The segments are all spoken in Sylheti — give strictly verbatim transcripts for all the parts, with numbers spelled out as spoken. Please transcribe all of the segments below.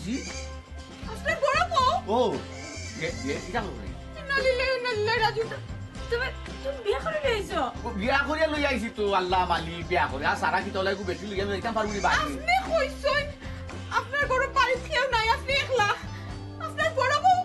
জি? আপনার বড় বউ? ও, এ, এ, ইটা করো নাই। ইন্না লিল্লাহি ওয়া ইন্না ইলাইহি রাজিউন। তুমি, তুমি বিয়া করি লইছো? ও, বিয়া করিয়া লই আইছি তো, আল্লাহ মালিক, বিয়া করে। আর সারা কি তলায় বেশি লইয়া আমি যাইতাম পারবো নি বাড়ি? আপনি কইছইন, আপনার ঘরো বাড়িত কেউ নাই, আপনি একলা। আপনার বড় বউ,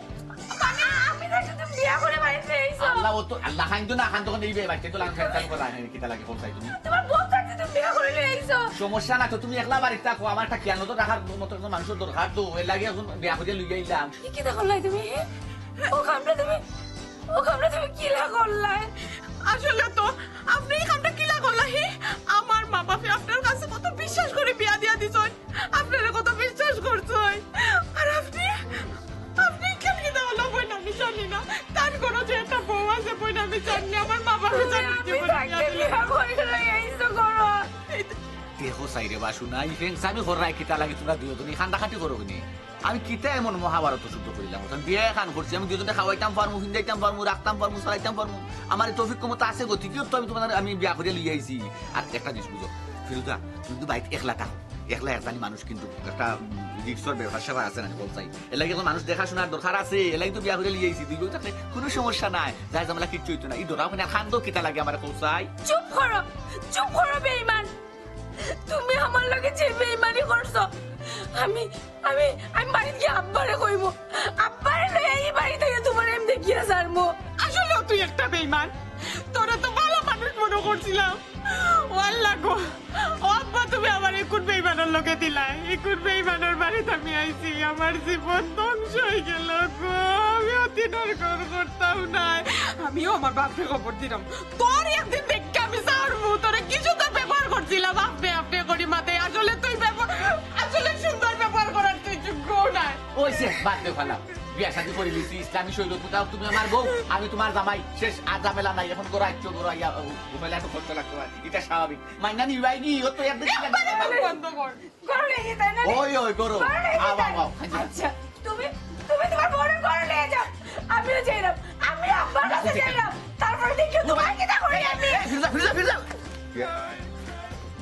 আমি, আমি তো শুধু বিয়া করে বাড়িত লই আইছো। আল্লাহ, ও তো, আল্লাহ খান তো না খান তখন এই বে-, বাচ্চা তো লাং খান চালু করা হয়নি, কিতা লাগে কোন চাই তুমি? তোমার বউ থাকতে তুমি বিয়া করে লই আইছো। সমস্যা না তো, তুমি একলা বাড়িত থাকো, আমার একটা জ্ঞান তো রাখার মতো একটা মানুষের দরকার তো, এর লাগে এখন বিয়া করিয়া লই আইলাম। কি কিতা করলাই তুমি? ও কামটা তুমি, ও কামটা তুমি কিলা করলাই? আসলে তো আপনি এই কামটা কিলা করলাই? আমার মা বাপে আপনার কাছে কত বিশ্বাস করে বিয়া দিয়া দিছইন, আপনারে কত বিশ্বাস করছইন, আর আপনি, আপনি কেন কিতা হলো বইন আমি জানি না। তার ঘরো যে একটা বউ আছে বইন আমি জানি না, আমার মা বাপে জানি না জীবনে বিয়া দিলে। বিয়া করে লই আইছো ঘরো। এই তো দেখো সাইরে বাসু না, এই ফেংসামি কররায় কিতা লাগি তোমরা দুইজনে কান্দাকাটি করো নি? আমি কিতা এমন মহাভারত যুদ্ধ করিলাম? ওখান বিয়া এখান করছি, আমি দুইজনে খাওয়াইতাম পারমু, ফিন্দাইতাম পারমু, রাখতাম পারমু, চালাইতাম পারমু। আমার এই তৌফিক ক্ষমতা আছে গো, ঠিকই তো আমি তোমার, আমি বিয়া করিয়া লইয়া আইছি। আর একটা জিনিস বুঝো, ফিরুজা, তুমি কিন্তু বাড়িত একলা থাকো, একলা একজানি মানুষ কিন্তু একটা, উম, রিক্সর ব্যাপার স্যাপার আছে না, বলতাই। এর লাগি এখন মানুষ দেখাশোনার দরকার আছে, এর লাগি তো বিয়া করিয়া লইয়া আইছি। দুই বউ থাকলে কোনো সমস্যা নাই, যাই ঝামেলা কিচ্ছু হইতো না। এই ডরাও কেনে, কান্দো কিতা লাগে আমার কৌসাই? চুপ করো, চুপ করো বেঈমান। তুমি আমার লগে যে বেইমানি করছো, আমি, আমি, আমি বাড়িত গিয়া আব্বারে কইমু। আব্বারে লইয়া এই বাড়ি থাকি তোমারে আমি দেখিয়া ছাড়মু। আসলেও তুই একটা বেইমান। তোরে তো ভালা মানুষ মনো করছিলাম। ও আল্লাহ গো, ও আব্বা, তুমি আমারে কুন বেইমানর লগে দিলায়? ই কুন বেইমানর বাড়িত আমি আইছি? আমার জীবন ধ্বংস অই গেল গো। আমি অত দিনর ঘর করতাম নায়। আমিও আমার বাপরে খবর দিলাম। তোর একদিন দেখে আমি ছাড়মু, তোরে কি সুন্দর ব্যবহার করছিলাম, আপনি আপনি করি মাতে। আসলে তুই ব্যবহার, আসলে সুন্দর ব্যবহার করার তুই যোগ্য নায়। ওই সে, বাদ দে ফালা। বিয়া শাদী করি লিছি, ইসলামী শরীয়ত মোতাবেক তুমি আমার বউ, আমি তোমার জামাই। শেষ, আর ঝামেলা নাই। এখন ঘরো আইছো, ঘরো আইয়া, ও, ঘুমাইলে একটু কষ্ট লাগতে পারে, ইটা স্বাভাবিক। মাইনা নিবাই কি? ও তো একদিন একবারে মুখ বন্ধ কর। ঘরো লইয়া যাইতায় না? ওই, ওই, ঘরো। ঘরো লইয়া যাইতায় না? আও, আও, আও। আচ্ছা, তুমি, তুমি তোমার বউরে ঘরো লইয়া যাও। আমিও যাইরাম। আমি আব্বার কাছে যাইরাম। তারপরে দেখিও তোমার কিতা করি আমি। এই, ফিরুজা, ফিরুজা, ফিরুজা।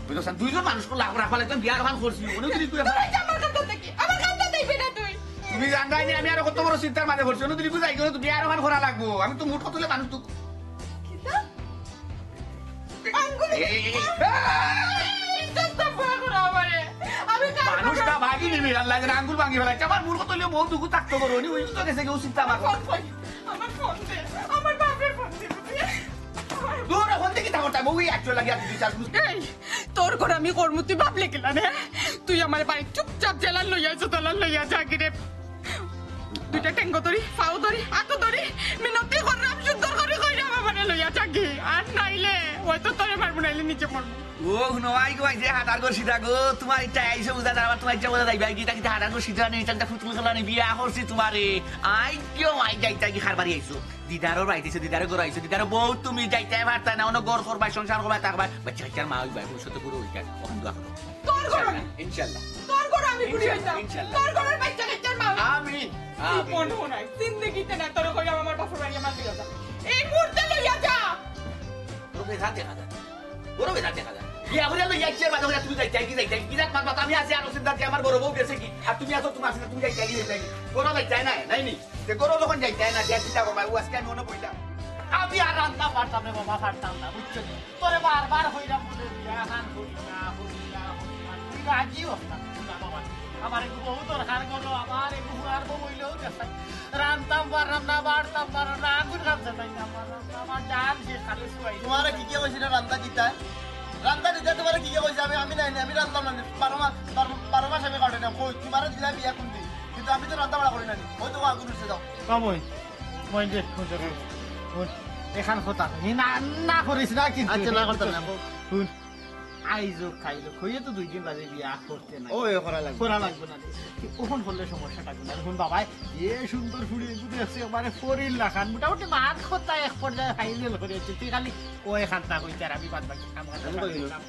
বুঝছো, দুইজন মানুষ কো লাখ রাখবা লাগতো, বিয়ার ওখান করছি। উনি যদি তুই তুই যা আমার কান্দা থাকি, আমার কান্দা দেখবি না তুই। তুমি জানরায় নি, আমি আরো কত বড় চিন্তার মাঝে পড়ছি। উনি যদি বুঝাই গেল, তুই বিয়ার ওখান করা লাগবো। আমি তো মুঠ কতলে মানুষ তো। কিতা? আঙ্গুল। এই, এই, এই। এই, চেষ্টা পুরা করো আমারে। আমি কার মানুষ কথা না ভাগি নিবি, আল্লাহ জানে আঙ্গুল ভাঙি ফেলাইছে। আমার মূল কথা হইলো বউ দুগু থাকতো করো, উনি ওই তো গেছে কেউ চিন্তা আমার ফোন কই? আমার ফোন দে, আমার বাপের ফোন দে। দূর ফোন দেখি থাকো, তাই বউ এই একশো লাগিয়া তুই চাষ এই, তোর ঘর আমি করমু, তুই ভাবলে কিলা রে? তুই আমার বাড়ি চুপচাপ জেলার লইয়া আইছো, জেলার লইয়া যা গিরে। দুইটা টেঙ্গো ধরি, পাও ধরি, আতো ধরি, মিনতি কররাম, সুন্দর করি কইরাম আমারে লইয়া যাগি। আর নাইলে হয়তো তোরে মারমু, নাইলে নিজে মরমু। ও, হুনো, আই গো, আই যে হাটার গো সিধা গো, তোমার ইচ্ছা আইসো বুঝা যায়, আবার তোমার ইচ্ছা বুঝা যাইবে, কিতা কিতা হাটার গো সিধা নেই, ইচ্ছা ফুটবল খেলা নেই, বিয়া করছি তোমারে। আই কিও, আই যাইতা কি খারবারি আইসো। দিদারর বাড়িতে আইসো, দিদারর ঘর আইসো, দিদারর বউ তুমি যাইতে পারতা না, অন্য ঘর করবায়, সংসার করবায়, থাকবায়, বাচ্চা কাচ্চার মা হইবায়, ভবিষ্যতে বুড়ো হইবায়, ওখান দোয়া করো। তোর ঘর আমি, ইনশাল্লাহ। তোর ঘর আমি ঘুরি ইনশাল্লাহ, হইতাম। ইনশাল্লাহ। তোর ঘরের বাচ্চা কাচ্চার মা। আমিন। আমিন। জীবন নাই, জিন্দেগিতে না, তোর কইলাম আমার বাপের বাড়ি আমার লইয়া যা। এই মুহূর্তে লইয়া যা। তোর বেজার দেখা যায়। বড় বেজার দেখা যায়। বিয়া করিয়া লইয়া আইছি, আর বাদে কইরা তুমি যাইতায় কি, যাইতায় কি? বিরাট মাত মাত, আমি আছি, আরো চিন্তা আছে, আমার বড় বউ গেছে কি? আর তুমি আছো, তোমার চিন্তা, তুমি যাইতায় কি, যাইতায় কি? ঘরো যাইতায় না, নাই নি? তে ঘরো যখন যাইতায় না, তে চিন্তা করবা, ও আজকে আমি অনো বইলাম। আমি আর রান্না পারতাম না বাবা, পারতাম না, বুঝছো নি? তোরে বারবার কইরাম বুলে, বিয়া খান করি না, করি না, করি না। তুই রাজি হস না, তুই না বাবা। আমার একটু বউ দরকার করো, আমার একটু হুয়ার বউ হইলেও দেখাই। রানতাম পারলাম না, বাড়তাম পারলাম না, আগুন খামছে তাই না পারলাম না, আমার জান শেষ খালি শুয়াই। তোমারে কি কে কইছে না রান্দা দিতায়? রান্দা দিতায় তোমারে কি কে কইছে? আমি, আমি নাই, নাই, আমি রানতাম না, বারো মাস, বারো, বারো মাস আমি কাটে না, কই, তোমারে দিলায় বিয়া কোন দিন? কিন্তু আমি তো রান্দা বাড়া করি না নি। ওই তো আগুন উঠছে, যাও। কম ওই, ওই যে, ওই যে, ওই, এখান কথা, ই না, না করিস না কিন্তু। আচ্ছা, না করতাম না, বল। হুন, আইজ হোক, কাইল হোক, হইয়ে তো দুই দিন বাদে বিয়া করতে নাই। ওই, করা লাগবো। করা লাগবো না রে। অখন করলে সমস্যাটা কোন? এখন বাবায় যে সুন্দর ফুড়ি এগু দেখছে, একবারে ফরির লাখান। মোটামুটি মাত কথা এক পর্যায়ে ফাইনাল করে আছে। তুই খালি ওই খান্তা কইতে আর আমি বাদ বাকি কাম কাজ আমি কই দিলাম।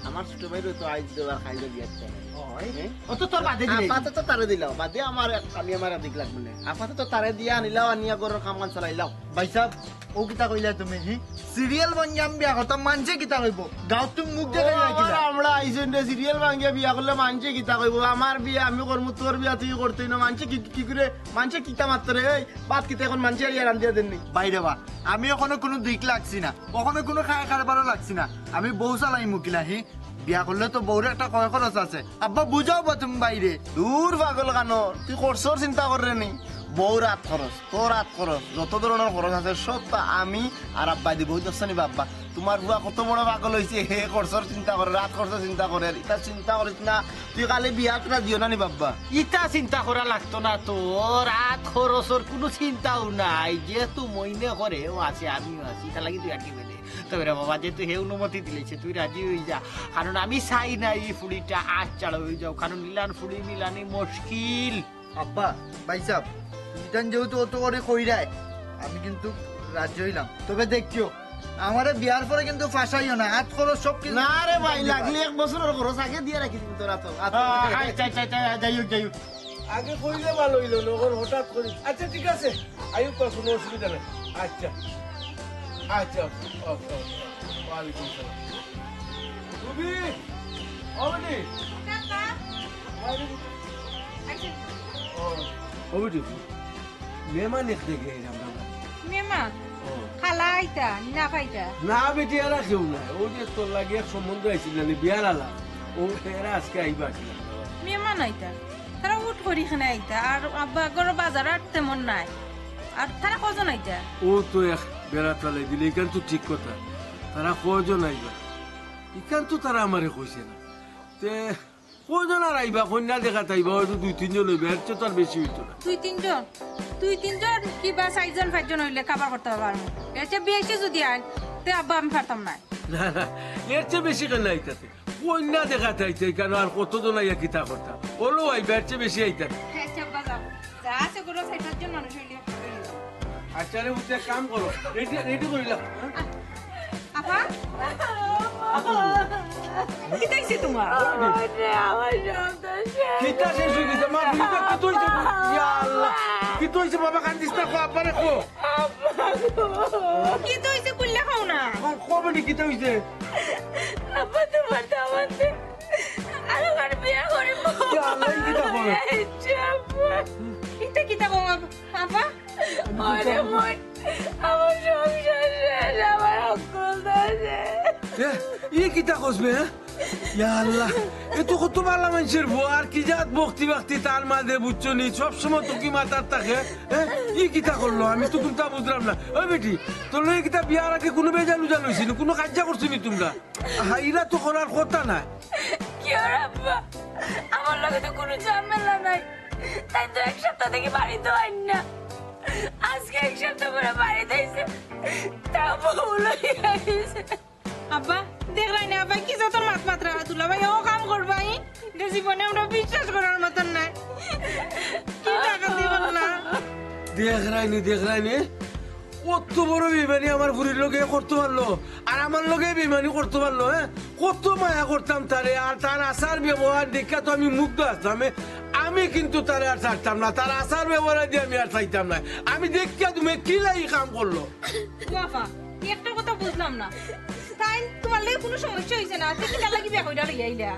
আমার ছোট ভাইরও তো আইজ দেওয়ার খাইলে বিয়ার টাইম। ও, অত তোর বাদে দিলে। আপাতত তারে দিলাও, বাদে আমার এক-, আমি আমার দিক লাগবো না। আপাতত তারে দিয়া আনিলাও, আনিয়া ঘরর কাম কাজ চালাইলাও। ভাইসাব, ও কিতা কইলা তুমি, হি? সিরিয়াল ভাঙ্গিয়া আমি বিয়া করতাম, মানষে কিতা কইবো? গাঁওত তুমি মুখ দেখাই ও, না কিতা? আমরা আইছইন রে, সিরিয়াল ভাঙ্গিয়া বিয়া করলে মানষে কিতা কইবো? আমার বিয়া আমি করমু, তোর বিয়া তুই করতে না, মানষে কি, কি করে, মানষে কিতা মাততো রে? এই ভাত কিতা এখন মানষে আইয়া রান্ধিয়া দেন নি? বাইরে বা, আমি ওখানে কোনো দিক লাগছি না, ওখানে কোনো খায় কারবারও লাগছি না, আমি বউ চালাই মুখিলা, হি? বিয়া করলে তো বউর একটা কয় খরচ আছে। আব্বা, বুঝাও বা তুমি বাইরে। দূর পাগল কানো, তুই খরচর চিন্তা কররে নি? বউর আত খরচ, তোর আত খরচ, যত ধরনের খরচ আছে সব তো আমি আর আব্বা দিব। ওই দেখছো নি বাব্বা, তোমার ফুয়া কত বড় পাগল হইছে, হে খরচর চিন্তা করে, আত খরচর চিন্তা করে, ইতা চিন্তা করিস না, তুই খালি বিয়াত রাজি অ না নি বাব্বা? ইতা চিন্তা করা লাগতো না তোর, আত খরচর কোনো চিন্তাও নাই, যেহেতু মইনে করে ও আছে, আমিও আছি, ইতা লাগি তুই আটকে বেঁধে তবে রে বাবা, যেহেতু হে অনুমতি দিলেছে, তুই রাজি হয়ে যা, কারণ আমি চাই না এই ফুড়িটা আজ ছাড়া হয়ে যাও, কারণ ইলান ফুড়ি মিলানি মুশকিল। আব্বা, ভাইসাব, ইতান যেহেতু অত করে কইরায়, আমি কিন্তু রাজি হইলাম। তবে দেখিও, আমারে বিয়ার পরে কিন্তু ফাঁসাইও না, আত খরচ সব কিন্তু না রে ভাই, লাগলে এক বছরের খরচ আগে দিয়া রাখি দিবি তোরা তো। আত আহ, আচ্ছা, আচ্ছা, আচ্ছা, যাই হোক, যাই হোক। আগে কইলে ভালো হইলো, নগর হঠাৎ করি। আচ্ছা, ঠিক আছে, আইউক, কোনো অসুবিধা নাই। আচ্ছা, আচ্ছা, ওকে, ওকে, ওকে। ওয়ালাইকুম সালাম। রুবি, ও বেটি। কাকা। ওয়ালাইকুম। আচ্ছা। ও। ও বেটি, মেহমান এক দেখে এলাম না। মেহমান? ও। খালা আইতা, না পাইতা? না বেটি, এরা কেউ নাই। ও যে তোর লাগি এক সম্বন্ধ আইছিল না, বিয়ার আলা। ও এরা আজকে আইবা কি? মেহমান আইতা? তারা উঠ করি এখানে আইতা। আর আব্বা, ঘরো বাজার আর তেমন নাই। আর তারা কজন আইতা? ও তো এক বেড়া তালাই দিলে, ইখান তো ঠিক কথা। তারা কজন আইবা? ইখান তো তারা আমারে কইছে না। তে কয়জন আর আইবা? কইন্যা দেখাত আইবা, হয়তো দুই তিনজন অইবা, এর চেয়ে তো আর বেশি অইতো না। দুই তিনজন? দুই তিনজন কি বা চাইরজন পাঁচজন অইলে কাবার করতে পারবো। এর চেয়ে বেশি যদি আইন, তে আব্বা আমি পারতাম না। না, না, এর চেয়ে বেশি কেনে আইতা তে? কইন্যা দেখাত আইতা, কেনে আর কতজন আইয়া কিতা করতা? অলো আইবা, এর চেয়ে বেশি আইতা না। আচ্ছা, আব্বা যাও। যা আছে ঘরো চাইর পাঁচজন মানুষ অইলে। আচ্ছা রে, বুঝছি, এক কাম করো, রেডি, রেডি করিলাও, হ্যাঁ? আপা? কিতা অইছে তোমার? আমার রে, আমার সব তো শেষ। কিতা শেষ অই গেছে? মা, বুঝি তো কিতা অইছে? ইয়া আল্লাহ, কিতা অইছে বাবা? কান্দিস না, কো, আব্বারে কো। আব্বা গো। কিতা অইছে? খুলিয়া কও না। কো, কও বেটি, কিতা অইছে? আব্বা, তোমার দামান্দে আরোকার বিয়া করিমু। ইয়া আল্লাহ, ই কিতা কও? এই যে আব্বা। ইতা কিতা কও, আব-, আব্বা? আরে মন, আমার সংসার শেষ, আমার হক্কল শেষ। এ, ই কিতা কস বে, হ্যাঁ? ইয়া আল্লাহ, এ তো কত ভালা মানষের বউ, আর কি জাত ভক্তি-ভক্তি তার মাঝে, বুঝছো নি? সব সময় তো কি মাতার থাকে, হ্যাঁ? ই কিতা করলো? আমি তো কুনতা বুঝলাম না। ওই বেটি, তোর লগে কিতা বিয়ার আগে কুনু বেজাল উজাল অইছিল? কুনু কাইজ্জা করছো নি তোমরা? আহা, ইলা তো করার কথা না। কিওর আব্বা, আমার লগে তো কুনু ঝামেলা নাই। তাইন তো এক সপ্তাহ থাকি বাড়িত আইন না। আজকে এক সপ্তাহ পরে বাড়িত আইছে। তাও বউ লইয়া আইছে। আব্বা, দেখরায়নি আব্বা, কি জাতর মাত মাতরা দুলাভাই, অউ কাম করবায়? ইটা জীবনে আমরা বিশ্বাস করার মতন নায়। কি ডাকাতি করলা? দেখরায়নি, দেখরায়নি, কত বড় বেইমানি আমার ফুড়ির লগে করতো পারলো, আর আমার লগে বেইমানি করতো পারলো, হ্যাঁ? কত মায়া করতাম তারে, আর তার আচার ব্যবহার দেখিয়া তো আমি মুগ্ধ আছলাম, এ, আমি কিন্তু তারে আর ছাড়তাম না, তার আচার ব্যবহার দি আমি আর ছাড়তাম না। আমি দেখিয়া তুমি কিলা ই কাম করলো। বাবা, একটা কথা বুঝলাম না, তাইন তোমার লগে কুনু সমস্যা অইছে না, তে কিতার লাগি বিয়া করিয়া লইয়া আইলা?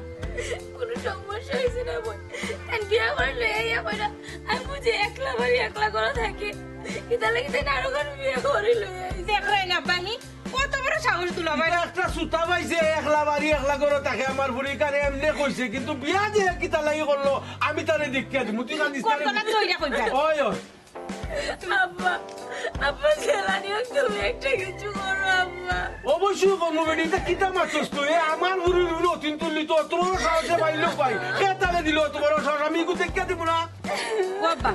কুনু সমস্যা অইছে না বইন, তাইন বিয়া করি লইয়া আইয়া কইরা, আমি বুঝি একলা বাড়ি একলা ঘরো থাকি, ইতার লাগি তাইন আরোকার বিয়া করি লইয়া আইছে। দেখরায়নি আব্বা, হি, কত বড় সাহস দুলাভাই। ইটা একটা সুতা পাইছে, একলা বাড়ি একলা ঘরো থাকে আমার ফুড়ি, কারে এমনে কইছে, কিন্তু বিয়া যে কিতার লাগি করলো, আমি তারে দেখিয়া দিমু, তুই কান্দিস না রে। ওই, ওই। আব্বা, আব্বা, জ্বালানি হোক, তুমি একটা কিছু করো, আব্বা। অবশ্যই করমু বেটি, ইটা কিতা মাতছস তুই? এ, আমার ফুড়ির উপরে অতিন তুললি তো, অত বড় সাহসে পাইলো পাই। কে তারে দিল অত বড় সাহস? আমি ইগু দেখিয়া দিমু না। ও আব্বা,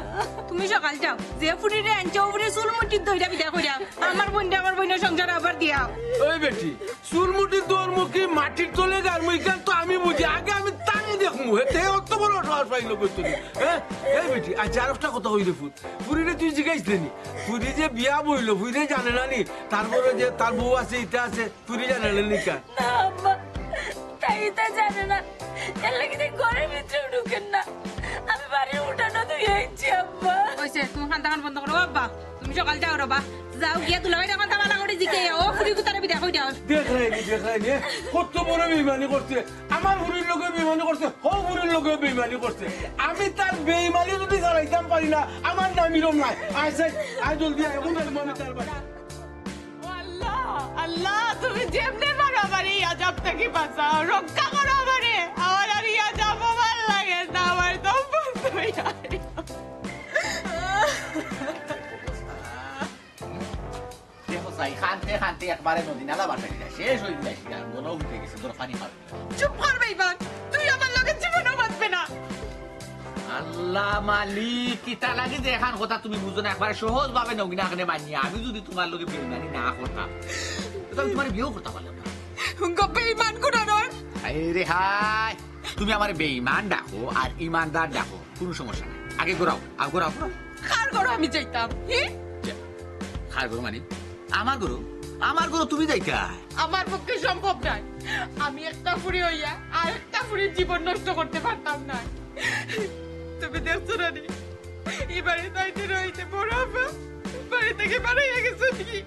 তুমি সকাল যাও, যে ফুড়িরে আনছো, অউ ফুড়ির চুল মুঠিত ধইরা বিদায় করিয়া, আমার বইনরে আমার বইনর সংসার আবার দিয়াও। ওই বেটি, চুল মুঠিত ধরমু কি মাটির তলে গাড়মু, ইখান তো আমি বুঝি, আগে আমি তারে দেখমু, হে, তে অত বড় সাহস পাইলো কই তুই? হ্যাঁ? এই বেটি, আচ্ছা, আর একটা কথা কই রে ফুত, ফুড়িরে তুই জিগাইছলে নি? ফুড়ি যে বিয়া বইলো, ফুড়ি জানে না নি? তারপরে যে তার বউ আছে, ইটা আছে, ফুড়ি জানে না নি কা? না, আম্মা, তাই ইতা জানে না। এর লাগি তাই ঘরের ভিতরে ঢুকের না। আমি বাড়ির উঠানো ধুইয়া আইছি, আব্বা। অইছে, তুমি কান্দা কান বন্ধ করো, আব্বা। তুমি সকাল যাও রে বা। যাও গিয়া দুলাভাইরে কথা বালা করি জিকাইয়া, ও ফুরি কুতারে বিদায় কই দাও। দেখরায়নি, দেখরায়নি, কত বড় বেইমানি করছে। আমার ফুরির লগে বেইমানি করছে, হউ ফুরির লগে বেইমানি করছে। আমি তার বেইমানি যদি ছাড়াইতাম পারি না, আমার নাম ইরম নায়। আয়, আয়, আয় জলদি আয়, এখন যাইবো আমি তার বাড়ি। ও আল্লাহ, আল্লাহ, তুমি যেমনে পারো আমারে এই আজাব থাকি বাঁচাও, রক্ষা করো আমারে। আমার আর এই আজাব ভালা লাগে না, আমার দম বন্ধ অইয়া আয়। দেখো চাই, কানতে কানতে একবারে নদী নালা ভাসাই দিলা, শেষ অই গেছে, গলা উঠে গেছে, ধরো পানি খাও। চুপ কর বেইমান, তুই আমার লগে জীবনও বাঁচবে না। আল্লাহ মালিক, কিতা লাগি যে এখান কথা তুমি বুঝো না, একবারে সহজ ভাবে নগিনা এখানে মানিয়া। আমি যদি তুমার লগে বেইমানি না করতাম, তো আমি তুমারে বিয়েও করতাম পারলাম না। হুঙ্গো বেইমান কুনানোর। হায় রে হায়, তুমি আমারে বেইমান ডাকো আর ইমানদার ডাকো, কুনু সমস্যা নাই। আগে ঘুরাও, আগে ঘুরাও, ঘুরাও। কার ঘরো আমি যাইতাম? হি? যা, কার ঘরো মানে? আমার ঘরো? আমার ঘরো তুমি যাইতায়? আমার পক্ষে সম্ভব নায়। আমি একটা ফুরি অইয়া আর একটা ফুরির জীবন নষ্ট করতে পারতাম না। তুমি দেখছো না নি? এই বাড়িত আইতে না অইতে বড় আপা বাড়ি থাকি বারইয়া গেছে নি?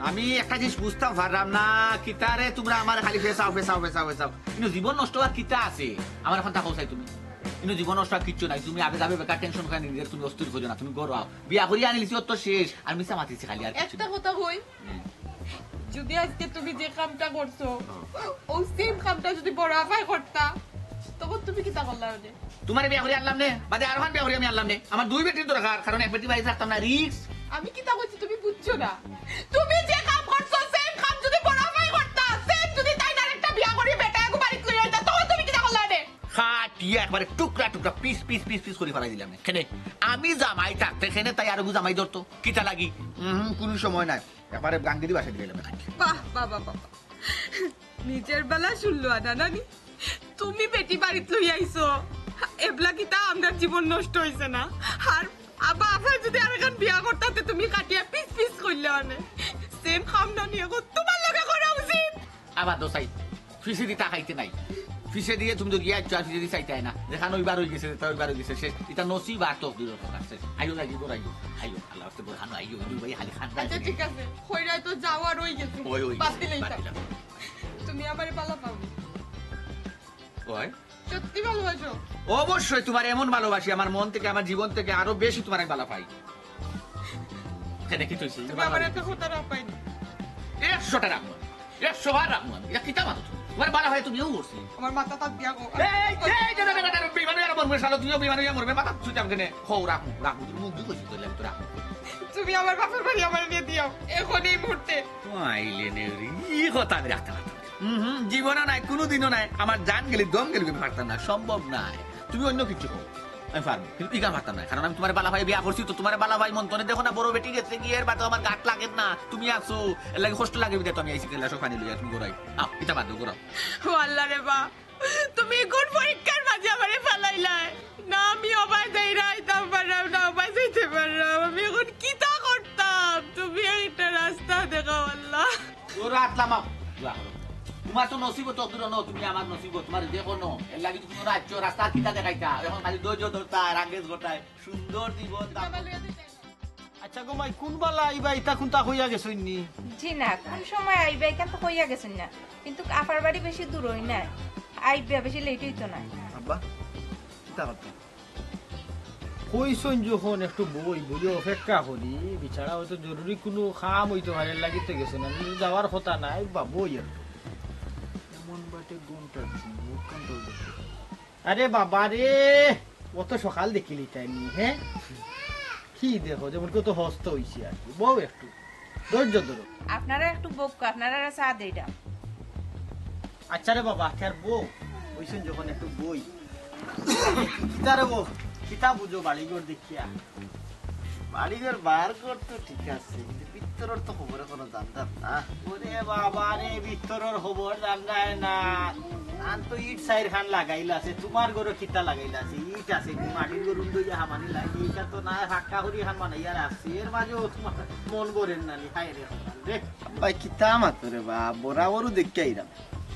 আমি একটা জিনিস বুঝতাম পারলাম না, কিতারে তুমরা আমারে খালি ফেসাও, ফেসাও, ফেসাও, ফেসাও। কিন্তু জীবন নষ্ট অওয়ার কিতা আছে? আমার অখন থাকো চাই তুমি। কিন্তু জীবন নষ্ট অওয়ার কিচ্ছু নাই। তুমি আবেগ আবেগ বেকার টেনশন খাই নিজের তুমি অস্থির করিও না। তুমি ঘরো আও। বিয়া করিয়া আনিলিছি, অত শেষ। আর মিছা মাতিছি খালি, আর কিচ্ছু একটা না। কথা কই, হুম। যদি আজকে তুমি যে কামটা করছো, হ্যাঁ। ও সেম কামটা যদি বড় আপায় করতা, তখন তুমি কিতা করলা অনে? তুমারে বিয়া করি আনলাম নে, বাদে আরোখান বিয়া করি আমি আনলাম নে। আমার দুই বেটির দরকার, কারণ এক বেটি বাড়িত রাখতাম না, রিস্ক। আমি কিতা কইছি তুমি বুঝছো না? তুমি যে কাম করছো, সেম কাম যদি বড় আপায় করতা, সেম যদি তাইন আরেকটা বিয়া করি বেটা এগু বাড়িত লই আইতা, তখন তুমি কিতা করলা অনে? কাটিয়া একবারে টুকরা টুকরা, পিস পিস পিস পিস করি ফালাই দিলাম নে। কেনে? আমি জামাই থাকতে কেনে তাই আরগু জামাই ধরতো? কিতা লাগি? হুম, কুনু সময় নাই। একবারে গাঙ্গিরি বাসায় দিলাম নে। বাহ, বাহ, বাহ, বাহ, বাহ। নিজের বেলা শুনলো আনা নানি, তুমি বেটি বাড়িত লই আইছো, এবলা কিতা আমরার জীবন নষ্ট অইছে না? আর আবা আফায় যদি আরেকখান বিয়া করতা, তে তুমি কাটিয়া পিস পিস করলে অনে। সেম কাম নানি অখন তুমার লগে করা উচিত। আবার দোসাই, পিছেদি তাকাইতে নাই। পিছেদি তুমি তো গিয়া আইছো, আর পিছেদি চাইতায় না। যেখান অইবার অই গেছে, যেটা অইবার অই গেছে, শেষ। ইটা নসিব আর তকদিরর কথা, শেষ। আইও লাগি গো, আইও, আইও, আল্লাহ রাস্তে বড় খানো আইও, দুই ভাই খালি খান্দা আচ্ছা, ঠিক আছে, কইরা তো যাও আর অই গেছে। ওই, ওই, বাদ দিলেই বাদ তো। দিলাম। তুমি আমারে ভালা পাও নি? ওই। সত্যি ভালোবাসো? অবশ্যই, তুমারে এমন ভালোবাসি, আমার মন থেকে, আমার জীবন থেকে আরো বেশি তুমারে আমি ভালা পাই। কেনে কিতা অইছে? তুমি আমার একটা কথা রাখবায় নি? একশোটা রাখমু আমি। একশো বার রাখমু আমি। ইটা কিতা মাতো তুমি? তুমার ভালা পাই তুমিও করছি। আমার মাথা তাত দিয়া কও। এই, এই, না, না, না, না, না, বেইমান অইয়া মরবে, শালা, তুমিও বেইমান অইয়া মরবে, মাথা ছুটাম কেনে? কও, রাখমু, রাখমু, তুমি মুখ দি কইছি তো, আমি তো রাখমু। তুমি আমার বাপের বাড়ি আমারে নিয়া দিয়াও, এখন এই মুহূর্তে। ও আইলে নে রে, ই কথা আমি রাখতাম পারতাম না। হুম, হুম, জীবনও নাই, কুনুদিনও নাই। আমার জান গেলে, দম গেলে আমি পারতাম না, সম্ভব নাই। তুমি অন্য কিছু কও, আমি পারমু, কিন্তু ইখান পারতাম না, কারণ আমি তুমারে ভালা পাই বিয়া করছি তো, তুমারে ভালা পাই মন তনে দেখো না, বড় বেটি গেছে গিয়া, এর বাদে আমার গাত লাগে না, তুমি আছো, এর লাগি কষ্ট লাগে বিধায় তো আমি আইছি, কেলা সব পানি লইয়া তুমি ঘুরাই। আও, ইটা বাদ দেও, ঘুরাও। ও আল্লাহ রে বা, তুমি কোন পরীক্ষার মাঝে আমারে ফালাইলায়? না আমি অবায় যাইরা আইতাম পাররাম, না অবায় যাইতে পাররাম। আমি এখন কিতা করতাম? তুমি একটা রাস্তা দেখাও আল্লাহ। তোর আত লামাও। দোয়া করো। তুমার তো নসিবো তো দূর ন, তুমি আমার নসিবো, তুমার দেখো ন। এর লাগি তুমি রাজ্য রাস্তা কিতা দেখাইতা? এখন খালি ধৈর্য ধরতা, রাঙ্গেজ ঘটায়। সুন্দর জীবন দাও। আচ্ছা গো মাই, কুন বালা আইবা, ইতা কুনতা কইয়া গেছইন নি? জি না, কুন সময় আইবা, ইখান তো কইয়া গেছইন না। কিন্তু আফার বাড়ি বেশি দূরই নায়, আইবা বেশি লেট অইতো নায়। আব্বা, কিতা কথা? কইছইন যখন একটু বই, বইয়া অপেক্ষা করি, বেচারা হয়তো জরুরি কুনু কাম অইতো পারে, এর লাগি তো গেছইন। আমি তো যাওয়ার কথা নায়, বাবু অই আর কি। এমন বাটে ঘন্টার সময়, মুখখান তো দেখো। আরে বাবা রে, অত সকাল দেখিলিতায় নি, হে? কি দেখো, যেমন কত হস্ত অইছে আর কি। বও একটু, ধৈর্য ধরো। আপনারা একটু বউক্কা, আপনারারে চা দেইরা। আচ্ছা রে বাবা, আচ্ছা আর বও, অইছইন যখন একটু বই। কিতা রে বও, কিতা বুঝো বাড়িঘর দেখিয়া? বাড়িঘর বারঘর তো ঠিক আছে, কিন্তু ভিতরর তো খবরে কোনো জানতাম না। ওরে বাবা রে, ভিতরর খবর জানরায় না। আন তো ইট চাইরখান লাগাইল আছে, তুমার ঘরো কিতা লাগাইল আছে? ইট আছে, নি মাটির ঘর উন্দইয়া হামানি লাগে, ইটা তো না, ফাক্কা করি খান বানাইয়ার আছে, এর মাঝেও তুমার মন ভরের না নি, হায় রে কপাল রে। ভাই, কিতা মাতো রে বা, বরাবরও দেখিয়া আইরাম।